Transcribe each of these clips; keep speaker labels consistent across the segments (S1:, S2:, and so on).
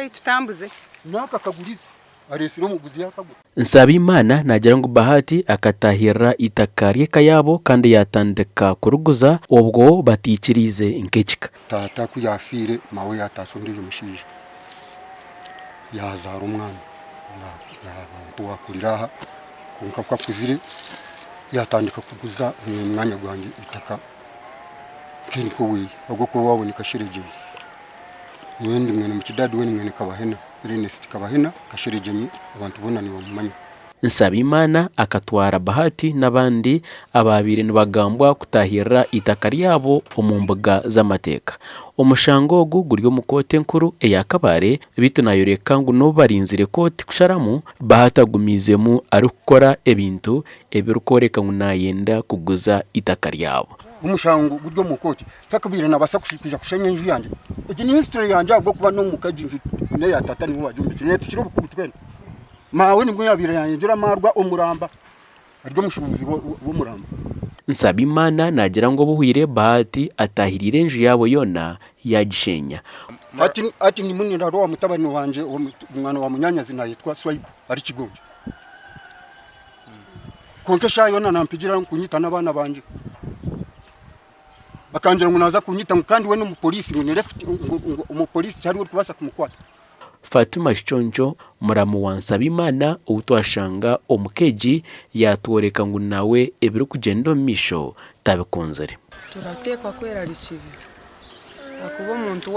S1: ei tutambuze.
S2: Naaka akagurize, areetsire omuguzi yaakagura.
S3: Nsabimana naagira ngu Bahati akataahirira eitaka ry'eka yaabo kandi yaatandika kuriguza obwo bataikiriize nk'ekika.
S2: Taata ku yaafiire, maawe yaataasa ondiijo mushaija, yaazaara omwana, yaaba nk'owaakurira aha, kwonka ku akuzire yaatandika kuguza omwanya gwangye eitaka nk'oweye ahabw'okuba owaabo ni Kasheregyenyi. Nyowe ndi mwene Mukidadi we ni mwene Kabahena. Ernest Kabahena Kasheregyenyi abantu boona nibamumanya.
S3: Nsabimana akatwara Bahati n'abandi abaabaire nibagambwa kutaahirira eitaka ryabo omu mbuga z'amateeka. Omushango ogu guri omu kooti enkuru eya Kabale beitu naayoreka ngu n'obu barinzire kooti kusharamu, Bahati agumiizemu arikukora ebintu ebirikworeka ngu naayenda kuguza eitaka ryabo.
S2: Omushango guri omu kooti. Takabaire nabaasa kwija kushenya enju yangye. Egi ni history yangye ahabw'okuba n'omuka egi nju n'eya tata niwe waagyombekire neetukira obukuru twena. Maawe nibwo yaabaire naayongyera amaarwa omuramba ari omushuubuzi w'omuramba.
S3: Nsabimana naagira ngu obuhwire Bahati ataahiriire enju yaabo yoona yaagishenya.
S2: Hati hati ndimu nindaara owa mutabani wangye omwana wa munyaanyazi naayetwa Swaibu ari Kigongi. Kwonka eshaaha yoona nampigira kunyita n'abaana bangye. Akangira ngu naaza kunyita ngu kandi we n'omupoliisi ngu ni left ngu omupoliisi tihariho orikubaasa kumukwata.
S3: Fatima Kiconco, muramu wa Nsabimana ou twashanga omu ka egi yaatworeka ngu nawe ebirikugyenda omu maisho tabikunzire.
S4: Turateekwa kwerarikirira ahakuba omuntu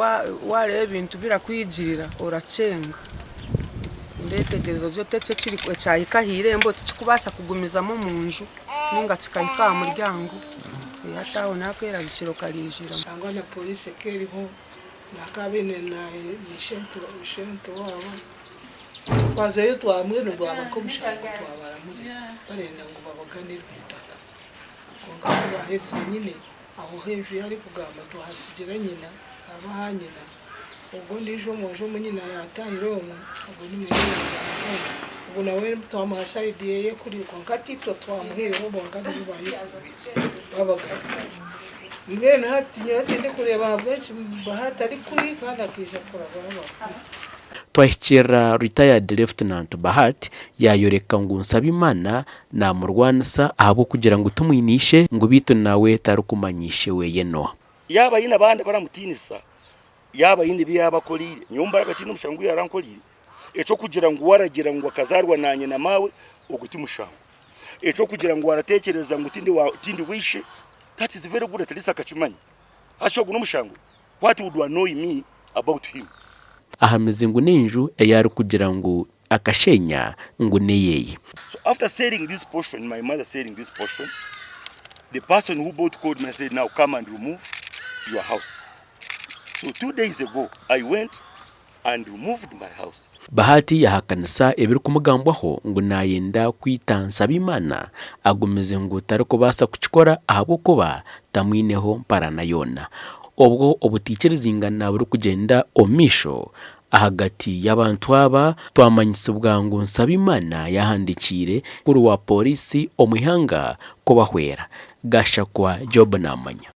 S4: waareeba ebintu birakwigirira orakyenga. Ndeetegyereza ogye oti eki ekyahika aha irembo tikirikubaasa kugumizamu omu nju nainga kikahika aha muryango hati aho n'akerarikiro kariijiramu.
S5: Nangwa na poriisi eka eriho nakabaine na ishento waabo twazayo twambwenu gwaba nk'omushango twabaramurira barenda ngu babaganirwe eitaka kwonka kubaherize nyine aho ahu enju ye arikugamba twahasigira nyina aba aha nyina ogwo ondiijo omwojo omu nyina yatahire omwe ogwo ni mwene nyina ogwo nawe twamuha sayidi yeye kuri kwonka titwe twamuhireho bonka nibo bayesigire babagana. Mbwenu hati nyowe tindikureeba ahabw'enki Bahati ari kuri kandi akaija kurabura abakuru.
S3: Twahikirira Retired Lieutenant Bahati yaayoreka ngu Nsabimana naamurwanisa ahabw'okugira ngu tumwine ishe ngu beitu nawe tarikumanya ishe weye n'oha.
S6: Yaaba aine abandi abaramutiinisa, yaaba aine ebi yaabakoreire, nyowe mbaraga tihaine omushango ogu yaarankoreire. Eky'okugira ngu waragira ngu akazaarwa naanye na maawe, ogwo ti mushango. Eky'okugira ngu waratekyereza ngu tindi wa tindi w'eishe, that is very good at least akakimanya. Hashi ogwo n'omushango? What would annoy me about him?
S3: Ahamize ngu n'enju ei arikugira ngu akashenya ngu n'eyeye.
S6: So after selling this portion, my mother selling this portion, the person who bought called me and said now come and remove your house. So 2 days ago I went and removed my house.
S3: Bahati yahakanisa ebirikumugambwaho ngu nayenda kwita Nsabimana agumize ngu tarikubaasa kukikora ahabw'okuba tamwineho mparana yoona. Obwo obutaikirizingana burikugyenda omu maisho ahagati y'abantu aba, twamanyisibwa ngu Nsabimana yahandikiire mukuru wa pooriisi omu ihanga kubahwera. Gashakwa Job Namanya.